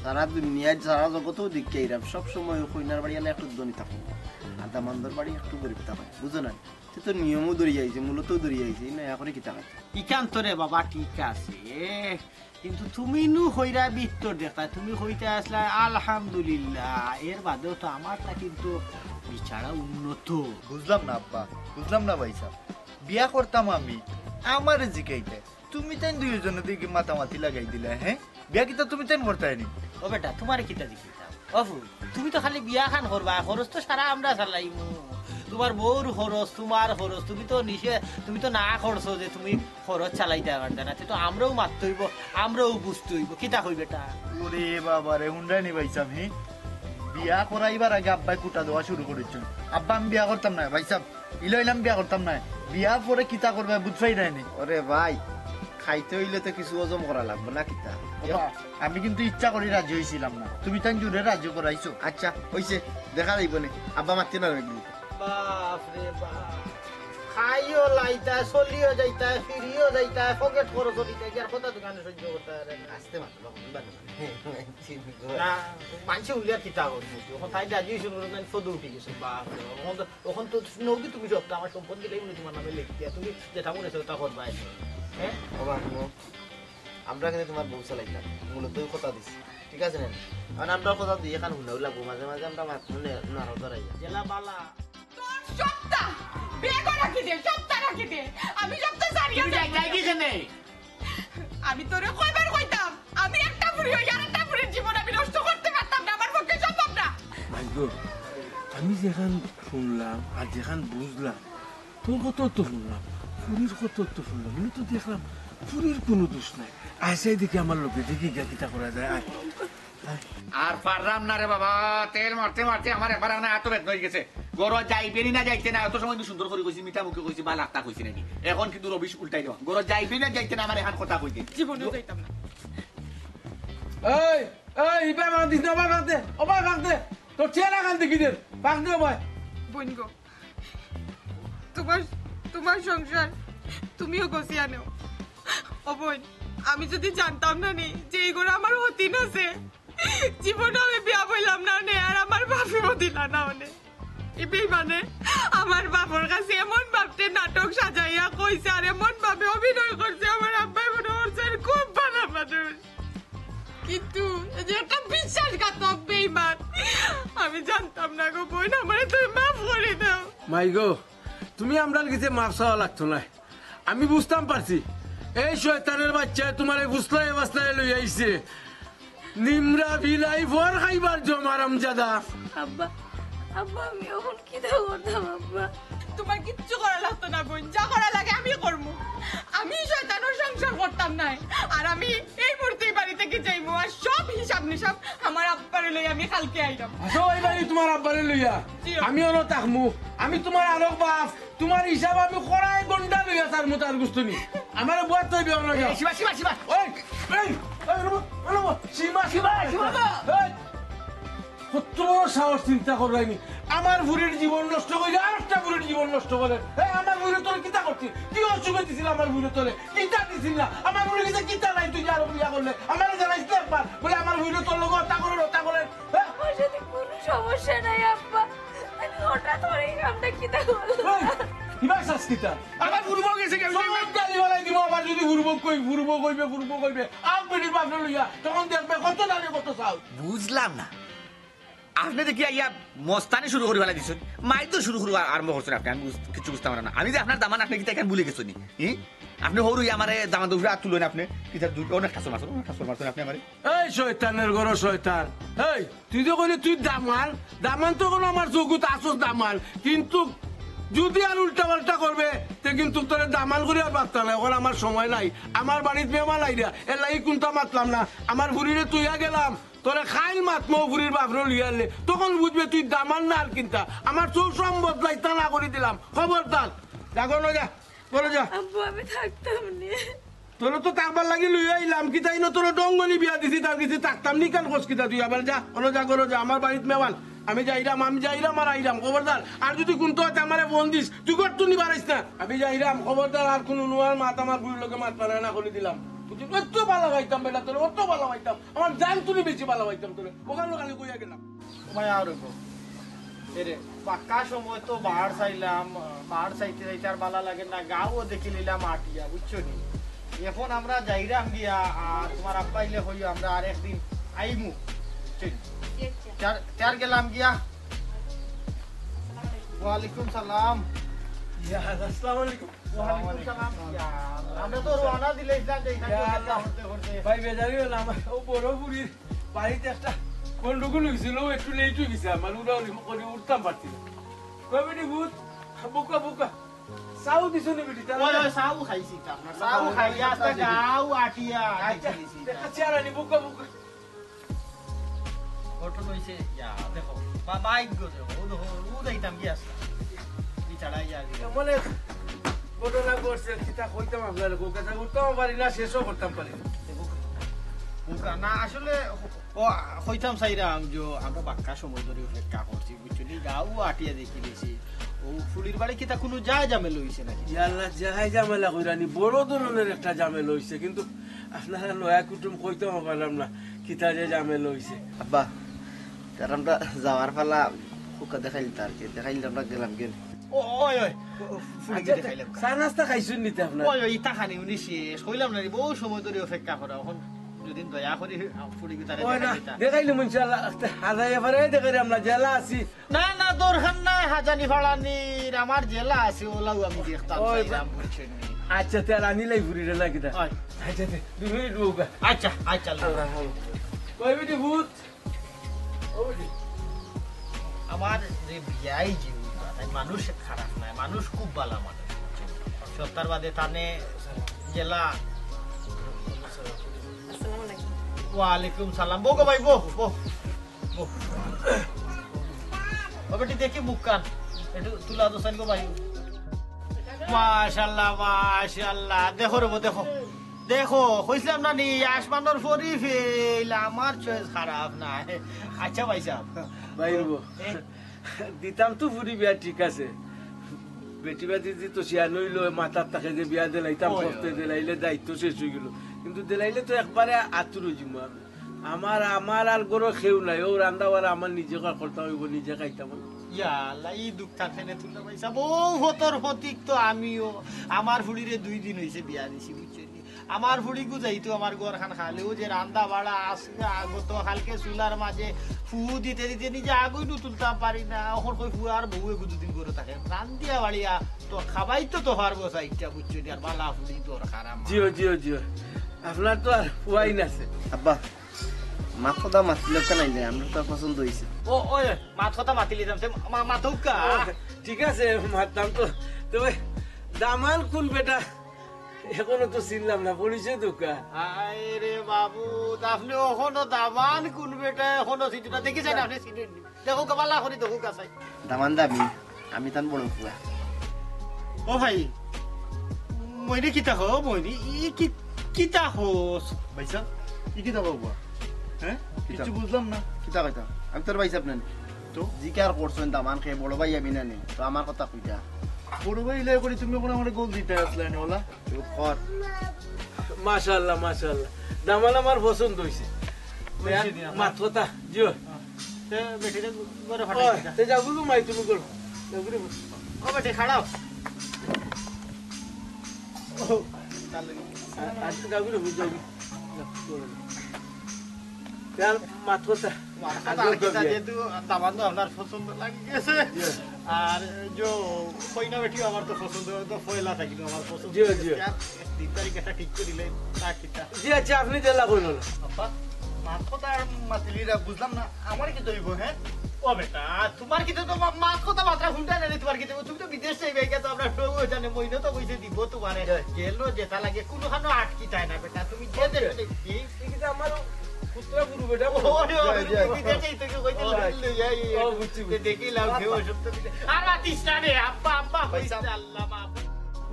সারা দুনিয়াত, সারা জগতেও দেখিয়া আইরাম, সব সময় কইনার বাড়ি আলা একটু ধনী থাকে, আর দামান্দর বাড়ি একটু গরিব থাকে, বুঝো না? তে তো নিয়মও ধরিয়া আইছে, মূলতও ধরিয়া আইছে, এই নয়া করে কিতা খাইতে? ইখান তো রে বাবা ঠিক আছে, কিন্তু তুমি নু কইরা ভিতর দেখতা, তুমি কইতা আছলা আলহামদুলিল্লাহ, এর বাদেও তো আমারটা কিন্তু বিচারা উন্নত। বুঝলাম না আব্বা, বুঝলাম না ভাইসাব, বিয়া করতাম আমি, আমারে জিকাইতে তুমি তাইন দুইজনে দেখি মাতামাতি লাগাই দিলা, হ্যাঁ? বিয়া কিতা তুমি তাইন করতায় নি? ও বেটা, তুমারে কিতা জিকাইতাম? ও ফুল, তুমি তো খালি বিয়া খান করবা, খরচ তো সারা আমরা চালাইমু। তুমার বউর খরচ, তুমার খরচ, তুমি তো নিষে-, তুমি তো না করছো যে তুমি খরচ চালাইতায় পারতায় না, তে তো আমরাও মাততে অইবো, আমরাও বুঝতে অইবো। কিতা কই বেটা? ওরে বাবা রে, হুনরায় নি ভাইসাব, হি? বিয়া করাইবার আগে আব্বায় কুটা দেওয়া শুরু করিছইন। আব্বা, আমি বিয়া করতাম না, ভাইসাব, ইলা অইলাম বিয়া করতাম না। বিয়ার পরে কিতা করবায় বুঝ পাইরায় নি? ওরে ভাই, খাইতে অইলে তো কিছু হজম করা লাগবো না কিতা? ওবা, আমি কিন্তু ইচ্ছা করি রাজি অইছিলাম না, তুমি তাইন জুরে রাজি করাইছো। আচ্ছা, অইছে, দেখা যাইবো নে। আব্বা মাতিও না রে। বাপ রে বাপ, খাইও লাইতায়, চলিও যাইতায়, ফিরিও যাইতায়, পকেট খরচ দিতায়, কি আর কথা দোকানে সহ্য করতায় পারে না? আস্তে মাতো, বাবা, হুনবা না। না, মানষে হুনলে আর কিতা করবো? অখন তাইন রাজি অইছইন, তাইন ফদু উঠি গেছইন। বাপ রে বাপ, অখন তো, অখন তো নগি তুমি সবটা আমার সম্পত্তি লইয়া উনি তুমার নামে লেখিয়া, তুমি যেটা মনে চায় ওটা করবায়। হ্যাঁ? বাবা, হুনো, আমরা কিন্তু তুমার বউ চালাইতাম, মূলত কথা দিছি, ঠিক আছে না? কারণ আমরা কথা দিই, এখান হুনাও লাগবো, মাঝে মাঝে আমরা মাত-, মানে, নাড়া ধরাই। জেলা বালা। তোর সবটা বেগও রাখি দে, সবটা রাখি দে। আমি সবটা জানি, তুমি আমি যাই, যাই কি কেনে? আমি তোরে কয়বার কইতাম, আমি একটা ফুরি অইয়া আর একটা ফুরির জীবন আমি নষ্ট করতে পারতাম না, আমার পক্ষে সম্ভব না। মাইগো, আমি যেখান হুনলাম আর যেখান বুঝলাম, তোর কথা তো হুনলাম, ফুরির কথা তো হুনলাম, কিন্তু তো দেখলাম ফুরির কুনু দুষ নাই। আইসাই দেখি আমার লগে দেখি গিয়া কিতা করা যায়। আয়, আয়। আর পারলাম না রে বাবা, তেল মারতে মারতে আমার একবার না এত বেদনা অই গেছে। ঘরো যাইবে নি না যাইতে না, অত সময় আমি সুন্দর করি কইছি, মিঠা মুখে কইছি, বালা কথা কইছি নাকি? অখন কিন্তু রবিশ উল্টাই দেওয়া। ঘরো যাইবে না যাইতে না, আমার এখান কথা কইতে। জীবনেও যাইতাম না। এই, এই, ইবায় ফাঁক দিস না, ওবায় ফাঁক দে, ওবায় ফাঁক দে। তোর চেহারা খান দেখি দে, ফাঁক দে ওবায়। বইন গো, তুমার, তুমার সংসার তুমিও গছিয়া নেও। ও বইন, আমি যুদি জানতাম না নি যে ই ঘরো আমার হতিন আছে, জীবনও আমি বিয়া বইলাম না অনে, আর আমার বাপেও দিলা না অনে। ই বেইমানে আমার বাপর কাছে এমন ভাবে নাটক সাজাইয়া কইছে, আর এমন ভাবে অভিনয় করছে, আমার আব্বায় মনে করছে আমি খুব ভালা মানুষ। কিন্তু এই যে একটা বিশ্বাসঘাতক বেইমান, আমি জানতাম না গো বইন, আমারে তুমি মাফ করি দেও। মাইগো, তুমি আমরার গেছে মাফ চাওয়া লাগতো নায়। আমি বুঝতাম পারছি, এই শয়তানের বাইচ্চায় তুমারে ফুসলায় ফাসলায় লই আইছে। নিমরা বিলাই ফর খাইবার জম হারামজাদা। আব্বা, আব্বা, আমি অখন কিতা করতাম আব্বা? তুমার কিচ্ছু করা লাগতো না বইন, যা করা লাগে আমি করমু। আমি শয়তানর সংসার করতাম নায়, আর আমি এই মুহূর্তে ই বাড়ি থাকি যাইমু, আর সব হিসাব নিসাব আমার আব্বারে লইয়া আমি কালকে আইরাম। আসো এই বাড়ি তুমার আব্বারে লইয়া। জি। আমি অনো থাকমু, আমি তুমার আরক বাপ, তুমার হিসাব আমি করাই গন্ডা লইয়া তার মতো আর গুস্তুনি। আমারে বুয়াত তৈবে অনো যাও। এই, শিবা, শিবা, শিবা। ওই, এই, এই, রুবো, রুবো, শিবা, শিবা, শিবা। এই, কত বড় সাহস চিন্তা কররায়নি। আমার ফুরির জীবন নষ্ট করি, আরেকটা ফুরির জীবন নষ্ট করে। এই, আমার ফুরিরে তোরে কিতা করছি? কি অসুখে দিছিল আমার ফুরিরে তোরে? কিতা দিছিল না? আমার ফুরির গেছে কিতা নাই তুই যে আরো বিয়া করলে? আমারে জানাইস না একবার। বলে আমার ফুরিরে তোর লগে অতা করে, অতা করে। হ্যাঁ? আমার সাথে কোনো সমস্যা নাই আব্বা। আমি হঠাৎ করে এই কামটা কিতা করলাম? এই, ইবার শাস কিতা? আমার ফুরুবো গেছে কেমনে? সব গালি বালাই দিব, আবার যদি ফুরুবো কই, ফুরুবো কইবে, ফুরুবো কইবে। আও বেটির বাপরে লইয়া, তখন দেখবে কত দামে কত চাও। বুঝলাম না। আপনে দেখি আইয়া মস্তানি শুরু করি ফালাই দিছইন। মাইর তো শুরু করি আরম্ভ করছইন আপনে। আমি বুঝ-, কিচ্ছু বুঝতাম পারলাম না। আমি যে আপনার দামান, আপনে কিতা ইখান ভুলি গেছইন নি? হি? আপনে হরু অইয়া আমারে দামান্দর উপরে আত তুলইন আপনে। কিতা দু-, অনেক ঠাসর মারছইন, অনেক ঠাসর মারছইন আপনে আমারে। এই শয়তানের ঘরো শয়তান। এই, তুই যে কইলি তুই দামান, দামান তো অখন আমার চউখো আছস দামান। কিন্তু যদি আর উল্টা পাল্টা করবে, তে কিন্তু তোরে দামান করি আর পারতাম না। অখন আমার সময় নাই। আমার বাড়িত মেহমান আইরা, এর লাগি কুন্তা মাতলাম না। আমার ফুরিরে থইয়া গেলাম, তোরে কাইল মাতমু ফুরির বাপরে লইয়া আইলে, তখন বুঝবে তুই দামান না আর কিন্তা। আমার চউ সম বদলাইতা না করি দিলাম। খবরদার, যা ঘরো যা, ঘরো যা। আব্বু, আমি থাকতাম নে। তোরে তো থাকবার লাগি লইয়া আইলাম, কিতা ইনো তোরে ডঙ্গনি বিয়া দিছি, তার গেছে থাকতাম নি, ইখান কস কিতা তুই? আবার যা, অনো যা, ঘরো যা, আমার বাড়িত মেহমান। আমি যাইরাম, আমি যাইরাম আর আইরাম, খবরদার। আর যদি কুন্তা অয় তে আমারে ফোন দিস, তুই ঘর থুনি বারাইস না। আমি যাইরাম, খবরদার, আর কুনু নুয়ার মাত আমার ফুরির লগে মাতবা না, না করি দিলাম। বুঝছনি? অত ভালা পাইতাম বেটা তোরে, অত ভালা পাইতাম। আমার জান তুলি বেশি ভালা পাইতাম তোরে। অখান খালি কইয়া গেলাম। ভাই, আর অইবো। এরে, পাক্কা সময় তো বার চাইলাম, বার চাইতে চাইতে আর ভালা লাগে না, গাঁও দেখি নিলাম আটিয়া, বুঝছো নি? এখন আমরা যাইরাম গিয়া, আর তুমার আব্বা আইলে কইও আমরা আর একদিন আইমু, বুঝছো নি? জি, আচ্ছা। চার, চার গেলাম গিয়া। ওয়ালাইকুম সালাম। ইয়া, আসসালামু আলাইকুম। ওয়ালাইকুম সালাম। ইয়া, আমরা তো রওনা দিলাইছিলাম যে এখান ইয়া থেকে আল্লাহ। করতে করতে। ভাই, বেজার অইও না, আমার অউ বড় ফুড়ির বাড়িত একটা গন্ডগোল অইছিল, অউ একটু লেট অই গেছে, আমার উড়াউড়ি করি উঠতাম পারছি না। কই বেটি ভূত, বুকা বুকা, চাও দিছো নি বেটি? তাহলে ওই, ওই, চাও খাইছি তো আমরা, চাও খাইয়া আস্তা গাও আটিয়া আচ্ছা, আটিয়া দিছি। দেখা চেহারা নি, বুকা বুকা। ঘটনা অইছে, ইয়া, দেখো, বা-, বাইক গো দেখো, ও দেখো, ও যাইতাম কি আস্তা। এই ছাড়া ইয়া, ইয়া। এমন এক ঘটনা ঘটছে, কিতা কইতাম আপনারে, কও, কথা করতাম পারি না, শেষও করতাম পারি না। বুকা, না, আসলে, ও, কইতাম চাইরাম যে আমরা বাক্কা সময় ধরি অপেক্ষা করছি, বুঝছো নি? গাও আটিয়া দেখি দিছি। ও ফুলির বাড়ি কিতা কুনু যায় ঝামেলা অইছে নাকি? ইয়াল্লা, যায় ঝামেলা কইরা নি, বড় ধরনের একটা ঝামেলা অইছে, কিন্তু আপনারা নয়া কুটুম কইতাম পারলাম না, কিতা যে ঝামেলা অইছে। আব্বা, তার আমরা যাওয়ার পালা খুকা দেখাইল তার কি, দেখাইল আমরা গেলাম কেন? ও, ওই, ওই, ফুড়ি আচ্ছা, দেখাইলাম। চা নাস্তা খাইছইন নি তে আপনারা? ওই, ওই, ইতা খানি উনি শেষ। কইলাম না রে, বউ সময় ধরি অপেক্ষা করা। এখন যদি দয়া করি ফুড়ি তারে ওই না, দেখাই দিতা। দেখাইলাম ইনশাআল্লাহ। হাজাই এবারে দেখাই আমরা জেলা আছি। না, না, দরকার নাই হাজানি ফাড়ানির। আমার জেলা আছে, ওলাও আমি দেখতাম ওই চাইলাম, বুঝছইন নি? আচ্ছা, তে আর আনিলাই ফুড়িরে না কিতা? ওই। আচ্ছা, তে দুই মিনিট বউকা। আচ্ছা, আচ্ছা, আল্লাহ। আল্লাহ, আল্লাহ। কই বেটি ভূত? আমার যে বিয়াই যে তাই মানুষ খারাপ নায়, মানুষ খুব ভালা মানুষ। সত্তার বাদে তানে জেলা। আসসালামু আলাইকুম। ওয়ালাইকুম সালাম। বউ গো ভাই, বউ, বউ, বউ। ও বেটি, দেখি মুখখান। একটু তুলা দোসাইন গো ভাই। মাশাআল্লাহ, মাশাআল্লাহ। দেখো রে বউ, দেখো। দেখো, কইছিলাম না নি, আসমানর পরি ফেল, আমার চয়েস খারাপ নায়। আচ্ছা ভাই সাহেব। ভাই রে বউ, এ? দিতাম তো ফুড়ি বিয়া, ঠিক আছে। বেটি বাদি দি তো শিয়ান অইলো, মাথার তাকে যে বিয়া দিলাইতাম, ওই, করতে ওই। দিলাইলে দায়িত্ব শেষ অইগেলো। কিন্তু দিলাইলে তো একবারে আতুর অইযিমু আমি। আমার, আমার আর ঘরো কেউ নাই, অউ রান্দা বাড়া আমার নিজে কর-, করতাম অইবো, নিজে খাইতাম অইবো। ইয়া আল্লাহ, ই দুঃখ থাকতে নে তুলতে পাইছা। বউ ফতর ফতিক তো আমিও। আমার ফুড়িরে দুই দিন অইছে বিয়া দিছি, বুঝছইন নি? আমার ফুড়িগু যাইতো আমার ঘরখান খালি, অউ যে রান্দা বাড়া আছে, আ, গত কালকে চুলার মাঝে ফু দিতে দিতে নিজে আগুইনও তুলতাম পারি না। অখন কই ফুয়ার বউয়ে গু দুদিন ঘরো থাকে, রান্দিয়া বাড়িয়া তো খাবাইতো তো পারবো চাইরটা, বুঝছইন নি? আর ভালা ফুড়ি দরকার আমার। জিও, জিও, জিও। আপনার তো আর ফুয়াইন আছে। আব্বা, মাত কথা মাতিলে কেন আইলে? আমরা তো পছন্দ অইছে। ও, ওই, মাত কথা মাতিলিতাম, তে মা-, মাতউক্কা। ও, ঠিক আছে, মাততাম তো। তবে দামান কুন বেটা? এখনো তো চিনলাম না, পরিচয় দেউক্কা। আয় রে বাবু, আপনে অখনো দামান কুন বেটা, অখনো চিনছইন না। দেখি চাইন, আপনে চিনইন নি। দেখউক্কা, ভালা করি দেখউক্কা চাই। দামান দামি, আমি তান বড় ফুয়া। ও ভাই, মইনি কিতা কও, মইনি, ই কি, কিতা কস? ভাইসাব, ই কিতা কও ফুয়া? হ্যাঁ? কিতা? কিচ্ছু বুঝলাম না। কিতা কইতা? আমি তোর ভাইসাব নানি। তো? জিকার করছইন দামান কে বড় ভাই আমি নানি। তো আমার কথা কইতা। বড় ভাই ইলা করি তুমি অখন আমারে গোল দিতা আছলায় নি ওলা? চুপ কর। মাশাআল্লাহ, মাশাআল্লাহ। দামান আমার পছন্দ অইছে। অইছে নি, আমার? মাত কথা, জিও। তে বেটিরে ঘরো ও, ফাটাই দিতা। তে যাও গো মাই, তুমি করো। যাও গো রে। ও বেটি, খাড়াও। ও, তাহলে আ-, আ-, যাও গো রে, যাও গো। যাও, চলো। তে আর মাত কথা। মাত কথা আগে আর কিতা, যাও। যেহেতু দামান তো আপনার পছন্দ লাগি গেছে। জি। আর যে কইনা বেটি আমার তো পছন্দ, তো পয়লা থাকি তো আমার পছন্দ। জি, জি। আর তিন তারিখ একটা ঠিক করিলে তা কিতা? জি, আচ্ছা, আপনে জেলা কইন না। আব্বা, মাত কথা আর মাতিলিরা বুঝলাম না, আমার কিতা অইবো, হ্যাঁ? ও বেটা, তুমার কিতা তো মা-, মাত কথা মাত্রা হুনতা না রে, তুমার কিতা, তুমি তো বিদেশ যাইবে, ইটা তো আমরা সব জানে, মইনো তো কইছে দিব তুমারে। জি। গেল যেটা লাগে, কুনুখানো আটকিতায় না বেটা, তুমি যে দেবে, এই, এই কিন্তু আমার পুত্র গুরু বেটা, ও, ও, ও, জি, জি। বিদেশ যাইতে কি কইতে ও, লই, লই যাই, ও, বুঝছি, তে বুঝছি। দেখি লাও, কেউ অসুস্থ দিলে। আর মাতিস না রে, আব্বা, আব্বা, কইস না, আল্লাহ মাফ।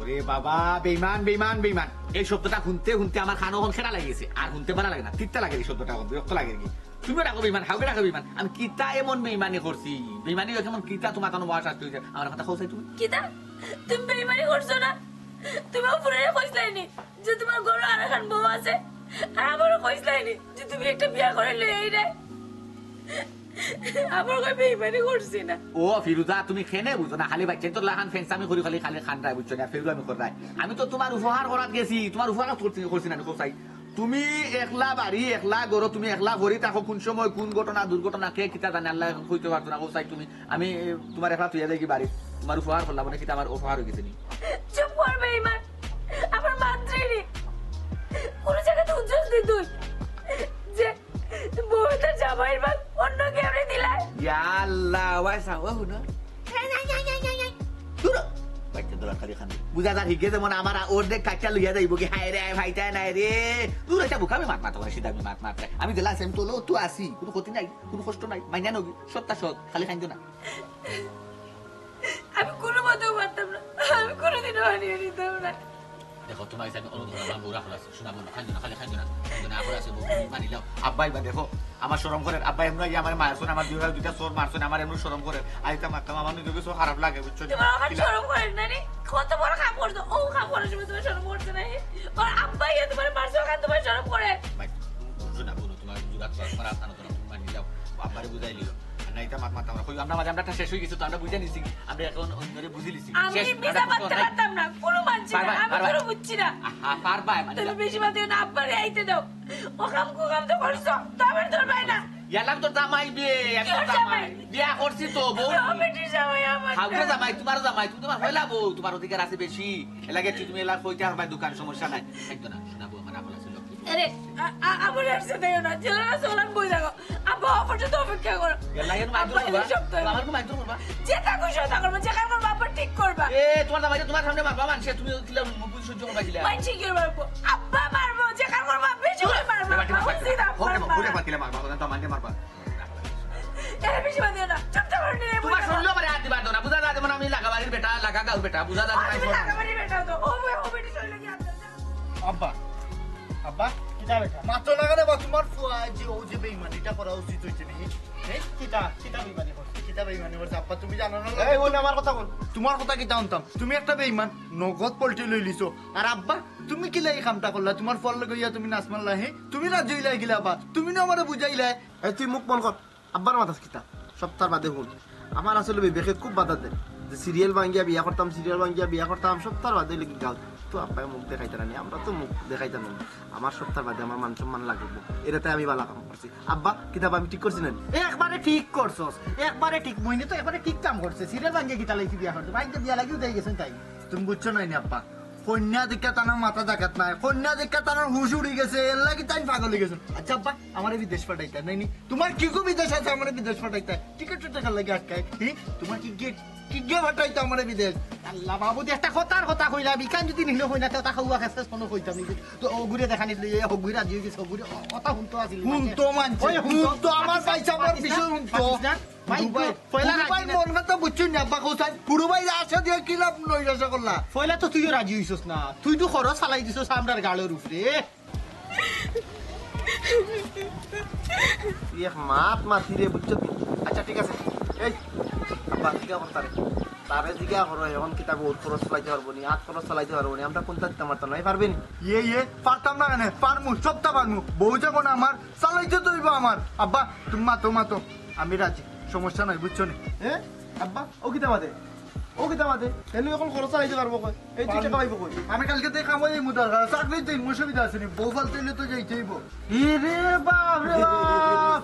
ওরে বাবা, বেইমান, বেইমান, বেইমান। এই শব্দটা হুনতে হুনতে আমার কানো অখন খেড়া লাগি গেছে। আর হুনতে ভালা লাগে না। তিতা লাগে এই শব্দটা, অখন বিরক্ত লাগে আর কি। তুমিও ডাকো বেইমান, হাউকে ডাকো বেইমান। আমি কিতা এমন বেইমানি করছি? বেইমানি অইয়া এমন কিতা তুমার কানো মহা শাস্তি অইছে? আমার কথা কও চাই তুমি। কিতা? তুমি বেইমানি করছো না? তুমি অউ ফুড়িরে কইছলায় নি? যে তোমার ঘরো আর একখান বউ আছে, আর আমারে কইছলায়নি যে তুমি একটা বিয়া করাইলে এই নাই। আমার কই বেইমানি করছি না। ও ফিরুজা, তুমি কেনে বুঝো না? খালি বাচ্চাইন্তর লাখান ফেন্সামি করি, খালি, খালি কান্দায়, বুঝছো না? ফেউরামি কররায়। আমি তো তোমার উপকার করাত গেছি, তোমার উপকার করছি, করছি না, কও চাই। তুমি একলা বাড়ি, একলা ঘরো, তুমি একলা পড়ি থাকো, কোন সময় কোন ঘটনা, দুর্ঘটনা, কে কিতা জানে, আল্লায় কইতে পারতো না, কও চাই তুমি। আমি, এ, তোমার একলা থইয়া যাইগি বাড়িত, তোমার উপকার করলাম, মানে কিতা আমার অপকার অইগেছে নি? চুপ কর বেইমান, আমার মাতরে নি। কোন জাগাত হুনছস নি তুই যে বউয়ে তার জামাইর ভাগ অন্য কেউরে দিলায়? ইয়া আল্লাহ, ওয়াই সাওয়া হুনা। দূর হ। বাইচ্চা দোলার খালি খান। বুঝা যার হিগে যেমন আমার অর্ধেক কাচ্চা লইয়া যাইবো কি, হায় রে, হায়, ভাইটা নাই রে। দূর হ, এটা বুকামি মাত মাত, সিধা আমি মাত মাত। আমি দিলা সেম তো লো, তুই আসি, কোনো ক্ষতি নাই, কোনো কষ্ট নাই, মাইনা নবি, সত্তা সৎ, খালি খাইতো না। আমি কোনো মতেও মানতাম না, আমি কোনোদিনও মানিয়ে নিতাম না। দেখো, তোমার কাছে আমি অনুরোধ করলাম, বউরা খোলা আছে, শোনা বলো, খাইতো না, খালি খাইতো না, খাইতো না, আবার আছে বউ, মানি লাও। আব্বাই বা দেখো, আমার শরম করে, আব্বাই এমনি গিয়ে আমার মায়ের শোন, আমার দুই দুইটা চোর মারছেন, আমার এমনি শরম করে। আইতা মারতাম, আমার নিজেকে সব খারাপ লাগে, বুঝছো নি? তোমার ওখানে কিলা? শরম করে না নি? কত বড় কাম করছো, ও কাম করার সময় তোমার শরম করছে না? ওর আব্বাই তোমার মারছে, ওখানে তোমার শরম করে? ভাই, বুঝছো না, বলো, তোমার জুগাত করা, তোমার আস্তানা তোমার মানি লাও, আব্বারে বুঝাই লিও। আর না, এটা মাত মারতাম না। কই, আমরা মাঝে আমরা একটা শেষ হয়ে গেছি, তো আমরা বুঝে নিছি, আমরা এখন অন্যরে বুঝে নিছি। আমি শেষ, মিছা আমরা মারতে বুঝতে পারতাম না, কোনো মানছি না, পারবা, আমি পারবা। কোনো বুঝছি না। আহা, পারবা, মানে তাহলে বেশি মাতিও না, আব্বারে আইতে দাও। ও কাম কো কাম তো করছো, তো আমার তোর ভাই না। ইয়ালাম তোর জামাই বিয়ে, আমি তোর কিয়র জামাই? জামাই? বিয়া করছি তো, বউ। ও বেটি জামাই আমার। হাউকে জামাই, তোমার জামাই, তুমি তোমার হইলা বউ, তোমার অধিকার আছে বেশি। এলাকে তুমি এলা কইতে পারবা দোকান, সমস্যা নাই। একদম না, শোনা বউ, আমার আমল আছে, লক্ষ্মী। আরে, আ-, আ-, আমার আর সাথে না, জেলা না চলান বই দেখো। আব্বা, অপেক্ষা তো অপেক্ষা করো। ইয়ালা, এর মাইর আব্বা, করবা? এই সব তো আমার মাইর করবা? যেটা খুশি ওটা করবো, যেখানে করবো, আব্বা ঠিক করবা। এ, তোমার জামাই, তোমার সামনে মারবা মানষে, তুমি কিলা মুখ বুঝে সহ্য করবা কিলা? মানষে কি মারবো? আব্বা মারবো, যেখানে করবো, আব্বা বেশি করে মারবো। এবার ঠিক আব্বা আছে। উচিত আব্বা হোক রে, হোক রে, মারবো। বাদ দিলে মারবা, ওখানে তো আমাকে মারবা। এরে বেশি বাদ দিও না, চুপচাপ করে নিয়ে তোমার বসে থাকো। শরীরও আমার হাত দিবার দেও না, বুঝা যায় যেমন আমি লাগাবাড়ির বেটা, লাগা গাঁওর বেটা, বুঝা যায় আমি তোমার শরীর। লাগাবাড়ির বেটা তো, ও, ও, ও বেটি শরীরে কি আনতে চাও? আব্বা, আব্বা, কিতা বেটা? মাতো না কেনে বা তোমার ফুয়া যে, ও যে বেইমানিটা করা উচিত হইছে নি? এ, কিতা, কিতা বেইমানি করছে? কিতা বেইমানি করছে? আব্বা, তুমি জানো না? এই, ওই আমার কথা বল। তোমার কথা কিতা শুনতাম? তুমি একটা বেইমান, নগদ পল্টি লই লিছো। আর আব্বা, তুমি কিলা এই কামটা করলা? তোমার ফুয়ার লগে ইয়া তুমি নাচ মারলা, হে? তুমি রাজি হইলা কিলা আব্বা? তুমি না আমারে বুঝাইলা। এই, তুই মুখ বন্ধ কর। আব্বার মাথাত কিতা? সপ্তাহ বাদে হুন। আমার আসলে বিবেকে খুব বাধা দেয় যে সিরিয়াল ভাঙ্গিয়া বিয়া করতাম, সিরিয়াল ভাঙ্গিয়া বিয়া করতাম, সপ্তাহ বাদে লেগে গাও। তো আব্বায় মুখ দেখাইতা না নি, আমরা তো মুখ দেখাইতাম না। আমার সপ্তাহ বাদে আমার মান সম্মান লাগবো, এটাতে আমি বালা কাম করছি। আব্বা, কিতা বা আমি ঠিক করছি না নি? একবারে ঠিক করছস, একবারে ঠিক। মইনে তো একবারে ঠিক কাম করছে। সিরিয়াল ভাঙ্গিয়া কিতা লাগি বিয়া করতে? ভাইকে বিয়া লাগিও দেই গেছেন তাই। তুমি বুঝছো না নি আব্বা? কন্যা দেখিয়া তার মাথা জাগাত নাই, কন্যা দেখিয়া তার হুশ উড়ি গেছে, এর লাগি তাই পাগল হয়ে গেছে। আচ্ছা আব্বা, আমারে বিদেশ পাঠাইতা নাই নি? তোমার কি গো বিদেশ আছে, আমারে বিদেশ পাঠাইতা? টিকিট তো টাকার লাগি আটকায়। হি? তোমার কি গেট, কি গিয়ে পাঠাইতা আমারে বিদেশ? আল্লাহ বাবু, একটা কথার কথা কইলাম, ইখান যদি নিলে কই না, তে তা খাওয়া খেতে কোনো কইতাম নি। তো ও ঘুরে দেখা নিছিল, এ হগুই রাজি হয়ে গেছে, হগুই কথা হুনতো আছিল। হুনতো মানছে, ওই হুনতো। হুনতো, আমার পাতিস না, পয়সা আমার পাতিস না, বিষয় হুনতো। পাতিস না। ভাই, দুবাই, পয়লা দুবাই রাজি না। মন কথা বুঝছো নি আব্বা, কোথায়? পুরো ভাই আসে দিয়ে কি লাভ নই আশা করলা? পয়লা তো তুইও রাজি হইছস না, তুই তো খরচ চালাই দিছস আমরার গাড়ির উপরে। তুই এক মাত মাতি রে, বুঝছো তুই? আচ্ছা, ঠিক আছে। এই, আব্বা, জিগা করতা রে। তারে জিগা করো, এখন কিতা বহুত খরচ চালাইতে পারবো নি, আত খরচ চালাইতে পারবো নি, আমরা কোনটা দিতে পারতাম না, এই পারবে নি? ইয়ে, ইয়ে, পারতাম না কেনে? পারমু, সবটা পারমু। বউ যখন আমার, চালাইতে তো হইবো আমার। আব্বা, তুমি মাতো, মাতো, আমি রাজি, সমস্যা নাই, বুঝছো নি? এ, আব্বা, ও কিতা মাতে? ও কিতা মাতে? হেনু এখন খরচ চালাইতে পারবো কই? এই দুই টাকা পাইবো কই? আমি কালকে তো কামো যাইমু দরকার, চাকরি তো অসুবিধা আছে নি, বউ ফালতে হইলে তো যাইতে হইবো। এ রে বাপ রে বাপ!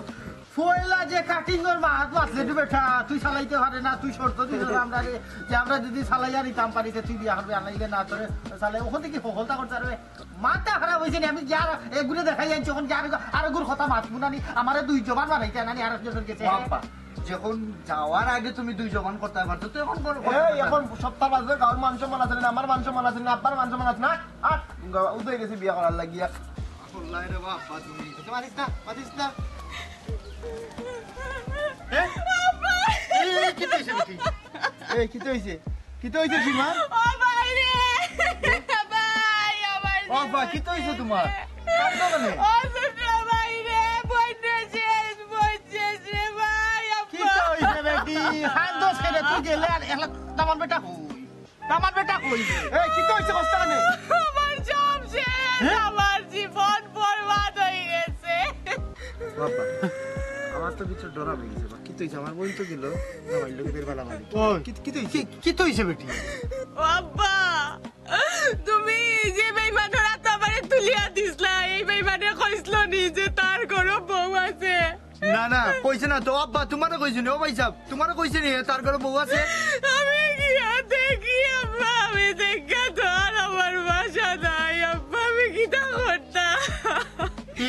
পয়লা যে কাটিং ওর মাত মাতলে রে বেটা, তুই চালাইতে পারে না, তুই শর্ত দিছস আমরারে, যে আমরা যদি চালাইয়া নিতাম পারি, তে তুই বিয়া করবে, আনাইলে না তোরে চালাই, ওখান থেকে হকলতা করতে পারবে। মাথা খারাপ হইছে নি, আমি যার এগুরে দেখাই আনছি, ওখান যার আরো গুর কথা মাতবো না নি, আমারে দুই জবান বানাইতে না নি, আর একজন গেছে। বাপ্পা, যখন যাওয়ার আগে তুমি দুই জবান করতে পারতো, তো এখন করো, এই, করতে পারতো। এখন সপ্তাহ বাজে, গাঁওর মান সম্মান আছে না, আমার মান সম্মান আছে না, আব্বার মান সম্মান আছে না, আর উদয় গেছে বিয়া করার লাগিয়া। আল্লাহ রে বাপ্পা, তুমি তো মাতিস না, মাতিস না। এ? এ, কিতা হইছে বেটি? এ, কিতা হইছে? কিতা হইছে সীমা? ও ভাই রে! ভাই, আমার ও ভাই, কিতা হইছে তোমার? কান্দো কেনে? ও ছোট ভাই রে, বন্যা শেষ, বন্যা শেষ রে ভাই, আব্বা। কিতা হইছে বেটি? কান্দো কেনে? তুই গেলে আর একলা দামান বেটা কই? দামান বেটা কই? এই, কিতা হইছে কষ্ট কেনে? আমার সব শেষ। আমার জীবন বরবাদ হয়ে গেছে। বাবা, আমার তো ভিতরে ডর হয়ে গেছে। বা, কিতা অইছে? আমার বইন তো গেল, জামাইর লগে বের বালা মারি। ওই, কিতা, কিতা অইছে? কিতা অইছে বেটি? ও আব্বা, তুমি যে বেইমানর আতো আমারে তুলিয়া দিছলা, এই বেইমানে কইছলো নি যে তার ঘরো বউ আছে? না, না, কইছে না তো। আব্বা, তুমারে কইছে নি? ও ভাইসাব, তুমারে কইছে নি তার ঘরো বউ আছে? আমি গিয়া দেখি আব্বা, আমি দেখিয়া তো আর আমার বাসা নাই আব্বা, আমি কিতা করতাম?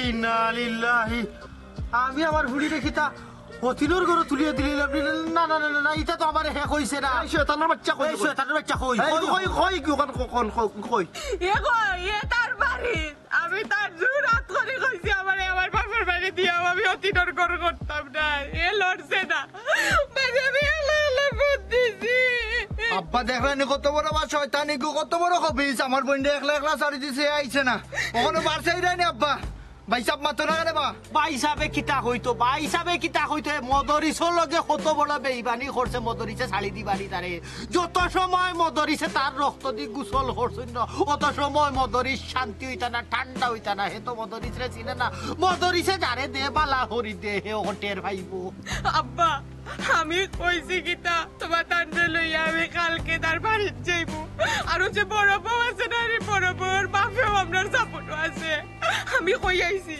ইন্না লিল্লাহি। আমি আমার ফুড়িরে কিতা হতিনর ঘরো তুলিয়া দিলাইলাম? না, না, না, না, না, ইতা তো আমারে হে কইছে না। এই শয়তানর বাচ্চা কই? এই শয়তানর বাচ্চা কই? এই কই, কই, কই, কই, কই, কই, কই? এ কই, এ তার বাড়ি। আমি তার জোর আত করি কইছি, আমারে আমার বাপর বাড়ি দিয়া, আমি হতিনর ঘর করতাম না। এ লড়ছে না। বাদে আমি একলা একলা ভোট দিছি। আব্বা, দেখরা নি কত বড় বা শয়তানি গো, কত বড় খবিস। আমার বইনরে একলা একলা ছাড়ি দিছে, আইছে না। অখনো বাড়ছে ইরানি আব্বা। ভাইসাব মাতো না কেনে বা? ভাইসাবে কিতা কইতো, ভাইসাবে কিতা কইতো, এ মদরিসর লগে কত বড় বেইমানি করছে, মদরিসে ছাড়ি দিবা নি তারে। যত সময় মদরিসে তার রক্ত দি গোসল করছইন না, অত সময় মদরিস শান্তি অইতা না, ঠান্ডা অইতা না, হে তো মদরিসরে চিনে না। মদরিসে যারে দে বালা করি দে, হে অখন টের পাইবো। আব্বা, আমি কইছি কিতা, তুমার তানরে লইয়া আমি কালকে তার বাড়িত যাইমু। আর ওই যে বড় বউ আছে না, এই বড় বউর বাপেও আমরার সাপোর্টও আছে। আমি কই আইছি,